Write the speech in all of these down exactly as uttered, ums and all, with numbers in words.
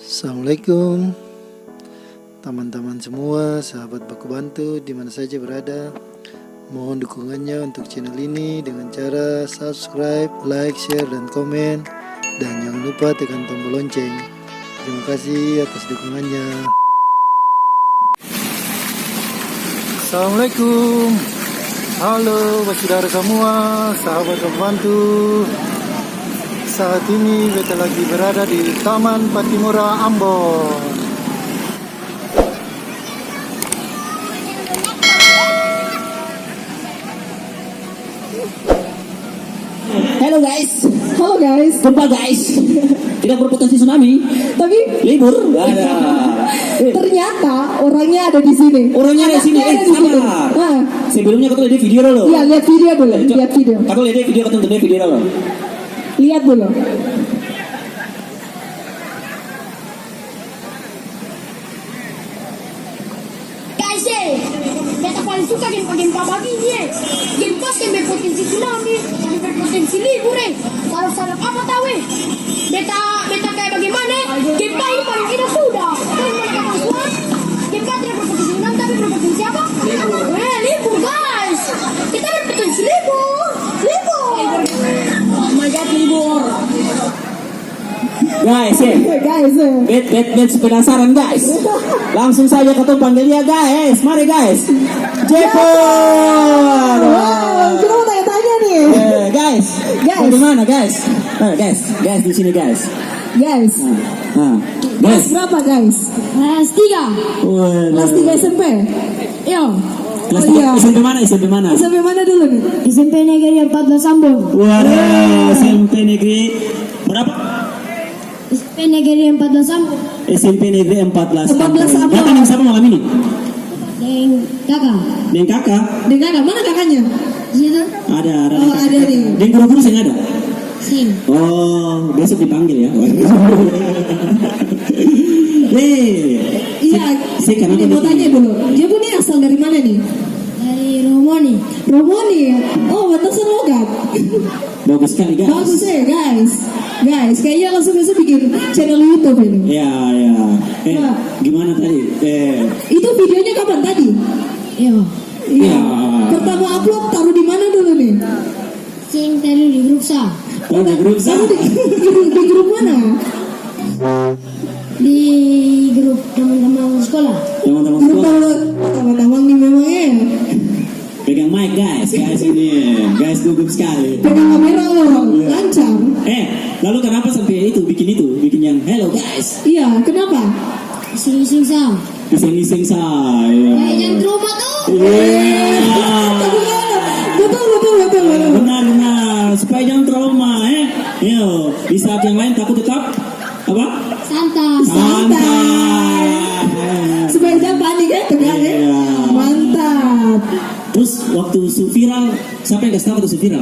Assalamualaikum, taman-taman semua, sahabat baku bantu di mana saja berada. Mohon dukungannya untuk channel ini dengan cara subscribe, like, share, dan komen. Dan jangan lupa tekan tombol lonceng. Terima kasih atas dukungannya. Assalamualaikum. Halo, basudara samua, sahabat pembantu. Saat ini beta lagi berada di Taman Pattimura Ambon. Hello guys. Halo guys. Gempa guys. Tidak berpotensi tsunami. Tapi libur. Ada. Ternyata orangnya ada di sini. Orangnya ada di sini. Orangnya ada di sini. Eh, sabar. Ah. Sebelumnya katong lihat video dulu. Iya, lihat video dulu. Eh, co-, lihat video. Katong lihat video, katong lihat video dulu. Lihat dulu. Guys, eh, beta paling suka gempa-gempa bagini, eh. Gempa seng berpotensi tsunami, tapi berpotensi libur, eh. Kalau salah apa tau, eh? Beta, beta kayak bagaimana, eh? Gempa ini paling enak sudah. Kan mana kata semua? Gempa tidak berpotensi tsunami, tapi berpotensi apa? Eh, libur, guys. Kita berpotensi libur. Libur. Oh my God, libur. Guys, eh. Guys, eh. Bet, bet, bet, penasaran, guys. Langsung saja katong panggil dia, guys. Mari, guys. Jepot. Wow, kita mau tanya-tanya nih. Eh, guys. Guys. Bagaimana, guys? Eh, guys, guys di sini, guys. Guys. Ah, ah. Kelas berapa, guys? Kelas tiga. Wah, kelas tiga S M P? Iya. Kelas tiga, S M P mana? S M P mana? S M P mana dulu nih? S M P Negeri empat belas Ambon. Waduh, S M P Negeri berapa? S M P Negeri empat belas Ambon. S M P Negeri empat belas Ambon. Empat belas Ambon. Datang deng sapa malam ini? Deng kaka. Deng kaka? Deng kaka. Mana kakanya? Di situ. Ada, ada. Oh, ada nih. Deng guru-guru seng ada? Seng. Oh, besok dipanggil ya. Eh, iya, se-, se-, kenapa ini mau tanya dulu. Dia pun nih asal dari mana nih? Dari Romoni. Romoni. Oh, pantasan logat. Bagus sekali, guys. Bagus ya, guys. Guys, kayaknya langsung besok bikin channel YouTube ini. Iya, iya. Eh, nah. Gimana tadi? Eh. Itu videonya kapan tadi? Iya. Iya. Iya. Pertama upload taruh di mana dulu nih? Seng tadi di grup sa. Oh, di grup sa. Taruh di, di, di grup mana? Di grup teman-teman sekolah. Teman-teman sekolah. Grup teman-teman nih memang, eh. Pegang mic, guys. Guys ini, guys gugup sekali. Pegang kamera, loh. Iya. Lancar. Eh, lalu kenapa sampai itu, bikin itu, bikin yang "Hello, guys"? Iya, kenapa? Iseng-iseng sa. Iseng-iseng sa, iya. Kayak jangan trauma tuh. Iya. Betul, betul, betul, betul. Benar, benar. Supaya jangan trauma, eh. Yo, di saat yang lain takut tetap apa? Santai. Santai. Santai. Supaya jangan panik, eh, tegang, eh. Iya. Mantap. Terus waktu su viral, siapa yang kasih tahu waktu su viral?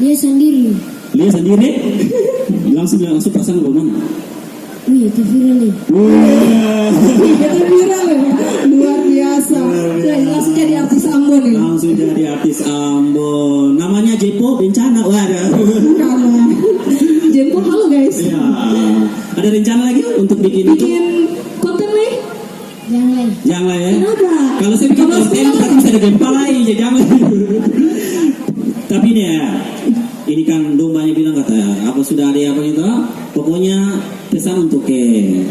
Lia sandiri. Lia sandiri? Langsung, langsung perasaan bagaimana? Wih, itu viral nih. Wih. Itu viral ya? Luar biasa. Luar biasa. Ya, langsung jadi artis Ambon nih. Langsung jadi artis Ambon. Namanya Jepo Bencana. Waduh. Bukan lah. Jepo, halo guys. Iya. Ada rencana lagi untuk bikin itu? Bikin konten nih? Jang lai. Jang lai, ya? Kenapa? Kalau saya bikin konten, tapi bisa ada gempa lai, ya jang lai. Tapi nih ya, ini kan dong banyak bilang kata, apa sudah ada apa gitu. Pokoknya pesan untuk ke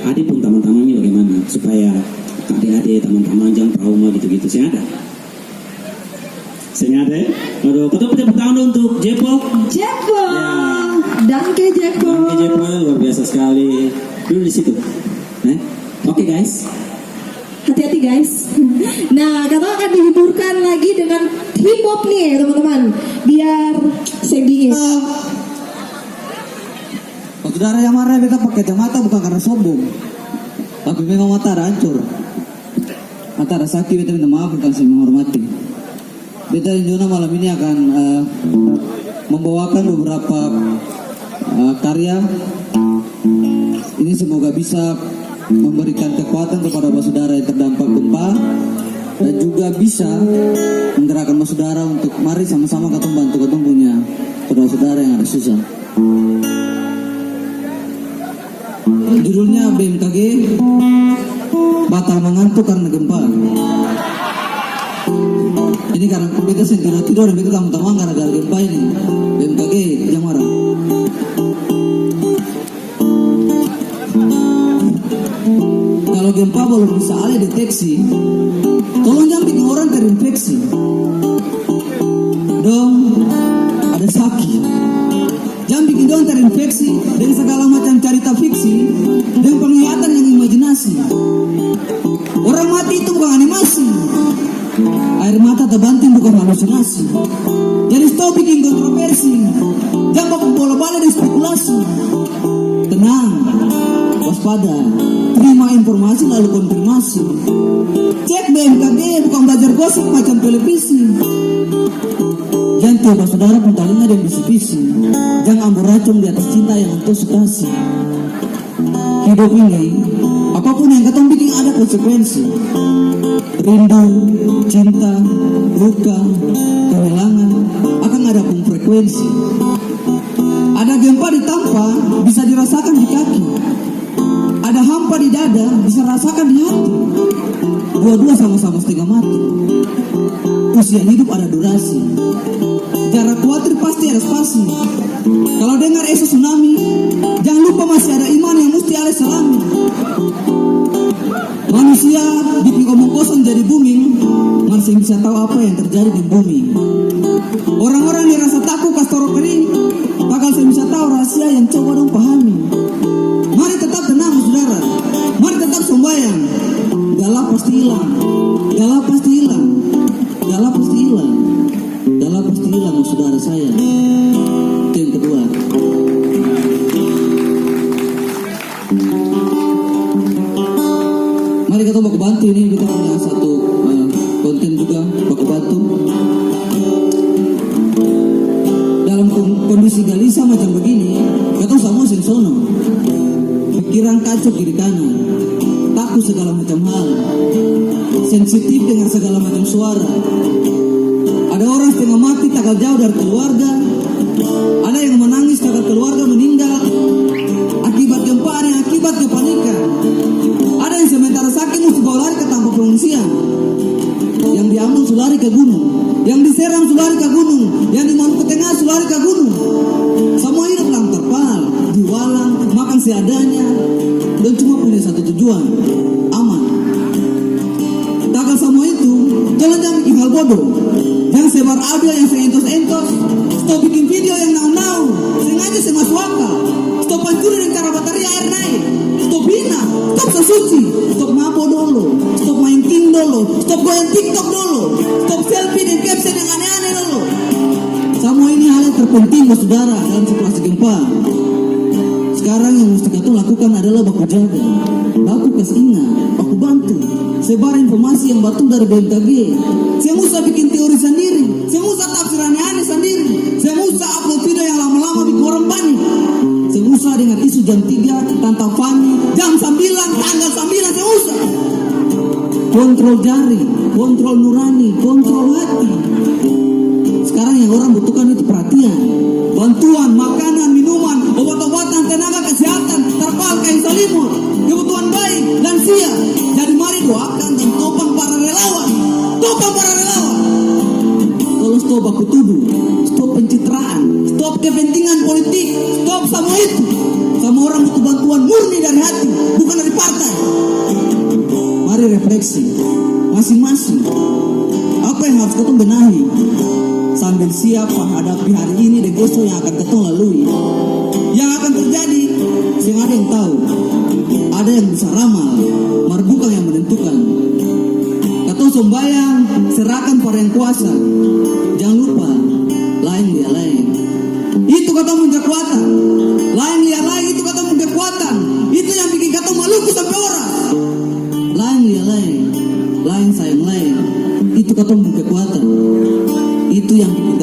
adik pun teman-teman ini bagaimana supaya adik-adik teman-teman jangan trauma gitu-gitu. Seng ada? Seng ada, ya? Aduh, katong tepuk tangan dong untuk Jepo. Jepo. Ya. Danke, Jepo. Danke, Jepo. Luar biasa sekali. Dulu di situ. Eh? Oke, guys. Hati-hati, guys. Nah, katong akan dihiburkan lagi dengan hip hop nih, teman-teman. Biar seng dingin. Waktu dara yang marah, beta pakai kacamata bukan karena sombong. Tapi memang mata ada hancur. Antara sakti, beta minta maaf, bukan saya menghormati. Beta Jona malam ini akan, eh, membawakan beberapa, eh, karya. Ini semoga bisa memberikan kekuatan kepada basudara yang terdampak gempa dan juga bisa menggerakkan basudara untuk mari sama-sama katong bantu katong punya saudara-saudara yang ada susah. Judulnya B M K G, batal mangantuk karena gempa. Ini karena beta seng tidor-tidor, beta tamang-tamang gara-gara gempa ini. B M K G, jang marah. Kalo gempa balong bisa ale deteksi, tolong jang biking orang terinfeksi. Dong ada saki. Jang biking dong terinfeksi deng sagala macam carita fiksi deng penglihatan yang imajinasi. Orang mati itu bukan animasi. Air mata tabanting bukan halusinasi. Jadi stop biking kontroversi. Jang baku bola-bale deng spekulasi. Tenang, waspada, terima informasi lalu konfirmasi. Cek B M K G, bukan belajar gosip macam televisi. Jang tiop basudara pung talinga deng bisi-bisi. Jang amboracong di atas cinta yang antua su kasi. Hidup ini, apapun yang katong biking ada konsekuensi. Rindu, cinta, luka, kehilangan, akang ada pung frekuensi. Ada gempa di tampa, bisa dirasakan di kaki. Ada hampa di dada, bisa rasakan di hati. Dua-dua sama-sama setengah mati. Usia hidup ada durasi. Jarak kuatir pasti ada spasi. Kalau dengar eso tsunami, jangan lupa masih ada iman yang musti ale salami. Manusia biking omong kosong jadi booming, mar seng bisa tau apa yang terjadi di bumi. Orang-orang yang rasa taku kas toro kering, tagal seng bisa tau rahasia yang coba dong pahami. Mari tetap tenang, saudara. Mari tetap sombayang. Galap pasti hilang. Galap pasti hilang. Galap pasti hilang. Galap pasti hilang, saudara saya. Itu yang kedua. Mari katong baku bantu, ini beta punya satu, eh, konten juga, baku bantu. Dalam kon-, kondisi galisa macam begini, katong samua seng sono. Pikiran kacau kiri kanan, taku segala macam hal, sensitif dengan segala macam suara. Ada orang setengah mati, tagal jauh dari keluarga. Ada yang menangis karena keluarga meninggal akibat gempa, ada yang akibat kepanikan. Ada yang sementara sakit musti bawa lari ke tampa pengungsian. Yang di Ambon su lari ke gunung, yang di Seram su lari ke gunung, yang di Maluku Tengah su lari ke gunung. Samua hidup dalam terpal, di walang, makan seadanya, dan cuma punya satu tujuan, aman. Tagal samua itu, tolong jang biking hal bodo. Jang sebar audio yang seng entos-entos. Stop biking video yang nao-nao, sengaja seng maso akal. Stop pancuri deng cara bataria aer nae. Stop hina, stop so suci, stop mabo dolo, stop main king dolo, stop goyang TikTok dolo, stop selfie deng caption yang ane-ane dolo. Samua ini hal yang terpenting, basudara, dalam situasi gempa. Sekarang yang musti katong lakukan adalah baku jaga, baku kas inga, baku bantu. Sebar informasi yang batul dari B M K G. Seng usah biking teori sandiri, seng usah tafsir ane-ane sandiri, seng usah upload video yang lama-lama biking orang panik. Seng usah dengar isu jam tiga, tanta Fani, jam sambilan, tanggal sambilan, seng usah. Kontrol jari, kontrol nurani, kontrol hati. Sekarang yang orang butuhkan itu perhatian, bantuan, makanan, minuman, obat-obatan, tenaga kesehatan, tarpal, kain salimut, kebutuhan bayi, lansia. Jadi mari doakan dan topang para relawan. Topang para relawan. Tolong stop baku tuduh, stop pencitraan, stop kepentingan politik, stop samua itu. Samua orang butuh bantuan murni dari hati, bukan dari partai. Mari refleksi masing-masing. Apa yang harus katong benahi sambil siap hadapi hari ini deng esok yang akan katong lalui? Yang akan terjadi, seng ada yang tau. Ada yang bisa ramal, mar bukang yang menentukan. Katong sombayang, serahkan par Yang Kuasa. Jang lupa, laeng lia laeng. Itu katong pung kekuatan. Laeng lia laeng, itu katong pung kekuatan. Itu yang biking katong Maluku sampe oras. Laeng lia laeng, laeng sayang laeng. Itu katong pung kekuatan. Itu yang biking